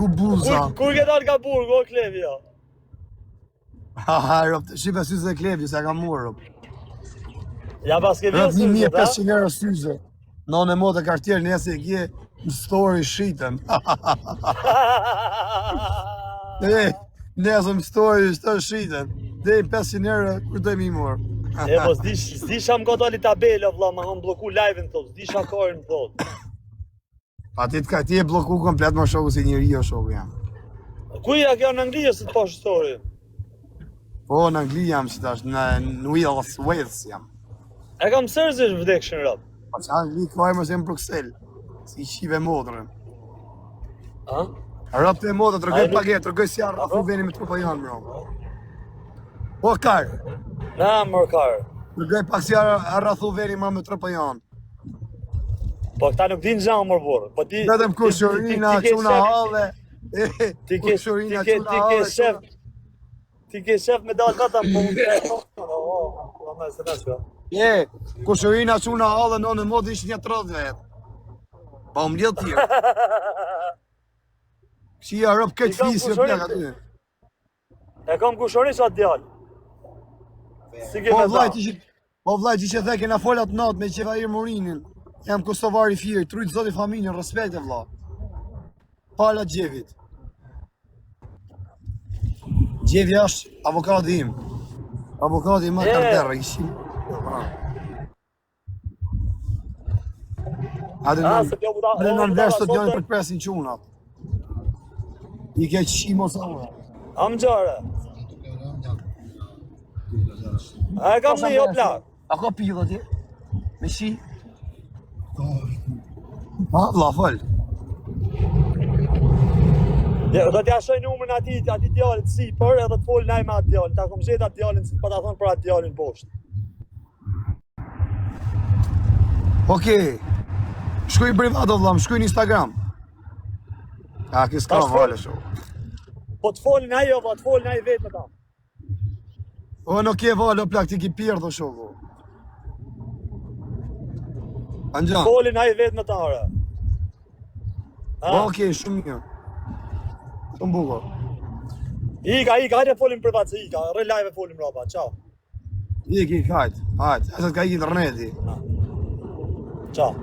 iku buza. Kur, kur ke dalë nga burgu, o Klevio? Ha, ha, rob, shife syze e Klevio, se ka murë, rob. Ja pas ke Rob, vjë syze, ta? 1500 euro syze. Në në motë kartier, nese e kje në story shitën. E, nesër në story shtë shitën. Dhe 500 euro, kur do mi morë. E, po s'di, s'di sha më ka dali tabela, vlla, ma kam bloku live-in, thot, s'di sha karin, thot. Pa ti të ka ti e bloku komplet më shoku si njeri o shoku jam. Ku ja kjo në Angli ose të pash story? Po në Angli jam që tash, në, në Wales, Wales jam. E kam seriozisht vdekshin rob. Pa që Angli ka e mos jam në Bruxelles. Si qive motrën. A? Rob të e motrën, tregoj Ai nuk- pak e, tregoj si arra Apo? veni me trupa janë, bro. Po kar, Na mor kar. tregoj pak si arra arra thu veni më me trupa janë. Po këta nuk din gjë mor burr. Po ti Vetëm ti- ti- kushurina, ti ke çuna shef- halle. Ti ke ti Kushurina, ke çuna ti ke halle. shef. Ti ke shef me dal vetëm po unë. Po, po, më se tash. Je, kushurina, çuna halle, në në modë ishin një 30 vetë. Pa u mbledh tjerë. Si ja rob këtë I kam fisi o kushurin. plak aty. E kam kushurin çat djalë. Si ke Po me vllai ta? ti që Po vllai ti që the kena fol atë natë me Qevair Murinin. Jam kosovar i Fierit, trujt zoti familjen, respekte vlla. Pala Gjevit. Gjevi është avokati im. Avokati im më E. karterë, ishin. Hajde Ah, në se kjo buda- Hajde o, në budalla, vesh të sot djoni e- për të presin çunat. I ke qimo sa ora. Am gjare. A e kam një o plak. A ka pillë atje? Me shi? Ha, vlla, fol. Ja, do t'ja shoj numrin atij, atij djalit sipër edhe të fol naj me atë djalin. Ta kom gjetë atë djalin, pa ta thonë për atë djalin poshtë. Okej. Shkruj në privat o vlla, më shkruj në Instagram. A ki s'ka Tash fol. vale shoh. Po të folin ai jo, po të folin ai vetë me ta. O nuk ke vale o plak ti ki pjerdh o shoku. Angjan. Folin ai vetë me ta ore. Ah, Okej, shumë mirë. Shumë bukur. Ika, ika, hajde folim privat se ika, rre live e folim rapa. Ciao. Ik, ik, hajt, hajt. Hajt, ka ik interneti. Ciao.